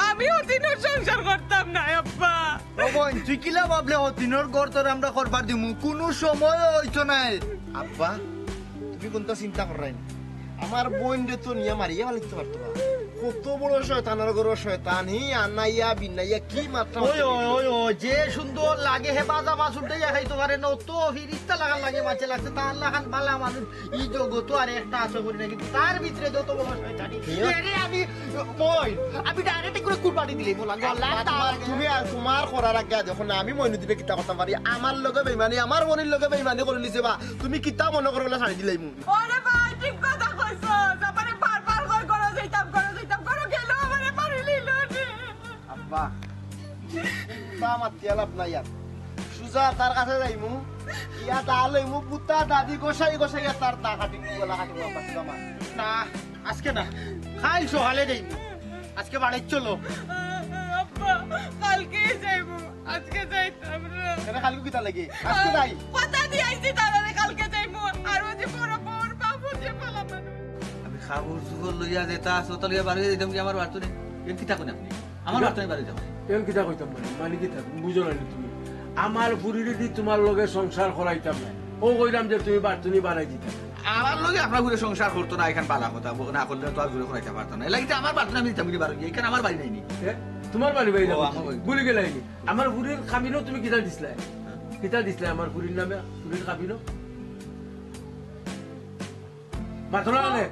আমি হতিনর সংসার করতাম না, আব্বা। ও বইন, তুই কিলা ভাবলে হতিনর ঘর তোরে আমরা করবার দিমু? কুনু সময় অইতো নায়। আব্বা, তুমি কুনতা চিন্তা কররায় না। আমার বইনরে তো নিয়া মারিয়া ফালাইতে পারতো না। কত বড় শয়তানর ঘরর শয়তান, হি আনাইয়া বিনাইয়া কি মাত্রা ওই, মাত্রা ওই, ওই, ওই, যে সুন্দর লাগে হে বাজা মাছ উল্টাইয়া খাইতো পারে না, অত ফিরিস্তা লাখান লাগে মাছে লাগছে, তার লাখান বালা মানুষ ই জগতো আর একটা আছে করি না, কিন্তু তার ভিতরে যত বড় শয়তানি। এরে আমি, ওই, আমি ডাইরেক্ট করে কুরবানি দিলে বললাম, আল্লাহ আব্বা, তাআলা। তুমি আর তুমার করার আগে দেখো না, আমি মইনুদ্দিনে কিতা করতাম পারি, আমার লগে বেইমানি, আমার বইনর লগে বেইমানি করি নিছে বা, তুমি কিতা মনে করো বলে ছাড়ি দিলাইমু? ওরে ভাই, ঠিক কথা কইছো। আমারে বারবার কই, ঘরো যাইতাম, ঘরো যাইতাম, ঘরো গেলেও আমারে মারি লইলো রে। আব্বা, তা মাতিয়া লাভ নাই আর। সুজা তার কাছে যাইমু, ইয়া দা লইমু, পুতা দাদি গোসাই গোসাই আর তার দা কাটিমু, গলা কাটিমু, আব্বা, সুজা মা। না, আজকে না, কাইল সকালে যাইমু। আজকে বাড়িত চলো। আব্বা, কালকে যাইমু, আজকে যাইতাম না। কেনে কালকে কিতা লাগে? আজকে যাই। কথা দিয়া আইছি তারারে কালকে যাইমু। আর ওই যে বড় বউর বাপ যে বালা মানুষ। আমি কাপড় চোপড় লইয়া যেতা আছে, ওতা লইয়া বাড়ি যাইতাম কি আমার বাড়িত নি? এন কিতা কইন আপনি? আমার বাড়িত নি বাড়ি যাবো। এন কিতা কইতাম মানে? মানে কিতা? বুঝো না নি তুমি? আমার ফুড়িরে দি তুমার লগে সংসার করাইতাম না। ও কইলাম যে তুমি বাড়িত নি বাড়াই দিতাম। আমার লগে আপনার ফুড়ি সংসার করতো না, এখান বালা কথা। ব-, না করলে তো আর জোরে করাইতে পারতাম না। এর লাগি তো আমার বাড়িত নি আমি দিতাম, কিন্তু বাড়ি, এখান আমার বাড়ি নাইনি। এ? তুমার বাড়ি বাইরে ও, আমার বাড়ি। ভুলি গেলায়নি? আমার ফুড়ির কাবিনো তুমি কিতা দিছলায়? কিতা দিছলায় আমার ফুড়ির নামে? ফুড়ির কাবিনো? মাতো না কেনে?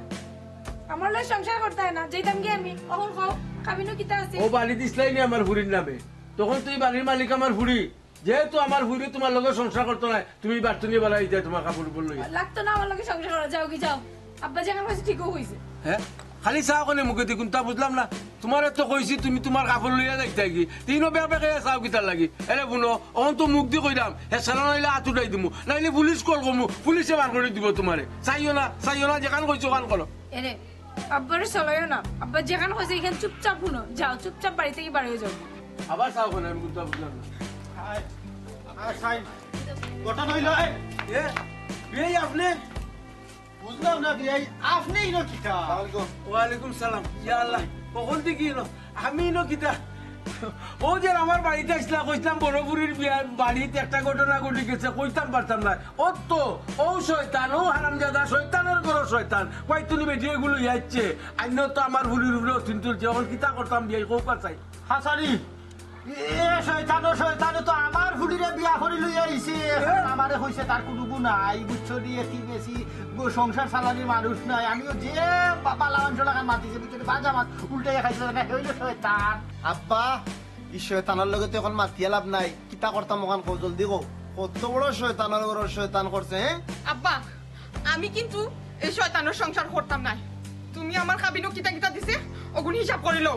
আমার লগে সংসার করতায় না, যাইতাম কি আমি? অখন কও, কাবিনো কিতা আছে? ও বাড়ি দিছলায়নি আমার ফুড়ির নামে। তখন তুই বাড়ির মালিক আমার ফুড়ি। যেহেতু আমার ফুড়ি তুমার লগে সংসার করতো নায়, তুমি বাড়িত নি বাড়াই দিতায় তুমার কাপড় উপর লইয়া। লাগতো না আমার লগে সংসার করা, যাও কি যাও। আব্বা যেখান কইছে ঠিকও কইছে। হে? খালি চাও কেনে মুখেদি, কুনতা বুঝলাম না। তুমারে তো কইছি তুমি তুমার কাপড় লইয়া যাইতায় গি। তিনও বেয়া বেয়া চাও কিতার লাগি? এরে বুনো, অখন তো মুখদি কইরাম, হে সারা নাইলে আত উঠাই দিমু, নাইলে পুলিশ কল করমু, পুলিশে বার করি দিবো তুমারে। চাইও না, চাইও না, যেখান কইছি ওখান করো। এরে, আব্বারে চলাইও না। আব্বা যেখান কইছে ইখান চুপচাপ হুনো। যাও, চুপচাপ বাড়ি থাকি বার অই যাও। আবার চাও কেনে? আমি কুনতা বুঝলাম না। আয়, আয়, সাই। ঘটনা অইলো, এই। এ, বিয়াই আপনে? বুঝলাম না, বিয়াই, আপনে ইনো কিতা? ওয়ালাইকুম সালাম। ইয়া আল্লাহ, কখন থাকি ইনো? আমি ইনো কিতা? ও যে আমার বাড়িত আইছলা, কইছলাম বড় ফুড়ির বিয়া, বাড়িত একটা ঘটনা ঘটি গেছে, কইতাম পারতাম না। ও তো, ও শয়তান, ও হারামজাদা, শয়তানর ঘরর শয়তান। কই তুমি বেটি এগুলো ইয়াচ্ছে? আইনো তো আমার ফুড়ির উপরে অশীল তুলছে, অখন কিতা করতাম বিয়াই, কউক্কা চাই। হাসানি, এ শয়তানো, শয়তানো তো আমার ফুড়িরে বিয়া করি লইয়া আইছে। আমারে কইছে তার কুনু গুণ নাই, বুঝছো নি? এতিম এসি, গো, সংসার চালানির মানুষ নাই। আমিও যে বা-, বালা মানষর লাখান মাতিছে, ভিতরে বাজা মাছ উল্টাইয়া খাইছে না, হে অইলো শয়তান। আব্বা, ই শয়তানর লগে তো অখন মাতিয়া লাভ নাই। কিতা করতাম অখান কও, জলদি কও। কত বড় শয়তানর ঘরর শয়তান করছে, হে? আব্বা, আমি কিন্তু এই শয়তানর সংসার করতাম নায়। তুমি আমার কাবিনো কিতা কিতা দিছে, অগুন হিসাব করি লও।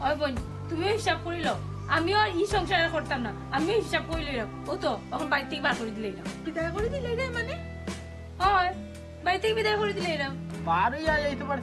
ওই বইন, তুমিও হিসাব করি লও। আমিও আর ই সংসার আর করতাম না, আমিও হিসাব করি লইলাম। ও তো, অখন বাড়ি থাকি বার করি দিলাইলাম। বিদায় করি দিলাইলায় মানে? ওই, বাড়ি থাকি বিদায় করি দিলাইলাম। বার অইয়া যাইতে পারে।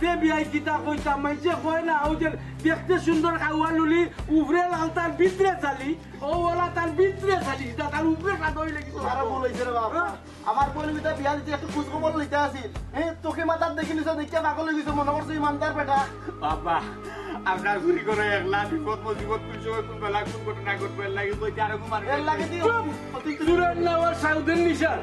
তে বিয়াই কিতা কইতাম, মাইনষে কয় না, অউ যে দেখতে সুন্দর খাওয়া লুলি, উপরে লাল তার ভিতরে জালি, অউ অলা তার ভিতরে জালি, ইটা তার উপরে সাদা অইলে কিতা? আরে ভুল অইছে রে বাবা। হ্যাঁ? আমার বইন কিতা বিয়া দিতে একটু খোঁজ খবর লইতা আছিল। হ্যাঁ, চোখে মাথাত দেখিলিছো, দেখিয়া পাগল অই গেছো, মনো করছো ইমানদার বেটা। বাবা, আপনার চুরি করে একলা বিপদ মুসিবত কোন সময় কোন বেলা কোন ঘটনা ঘটবে, এর লাগি কইতে আরো ঘুমার এর লাগি দি চুপ! চুরের নাম আর সাউদের নিশান।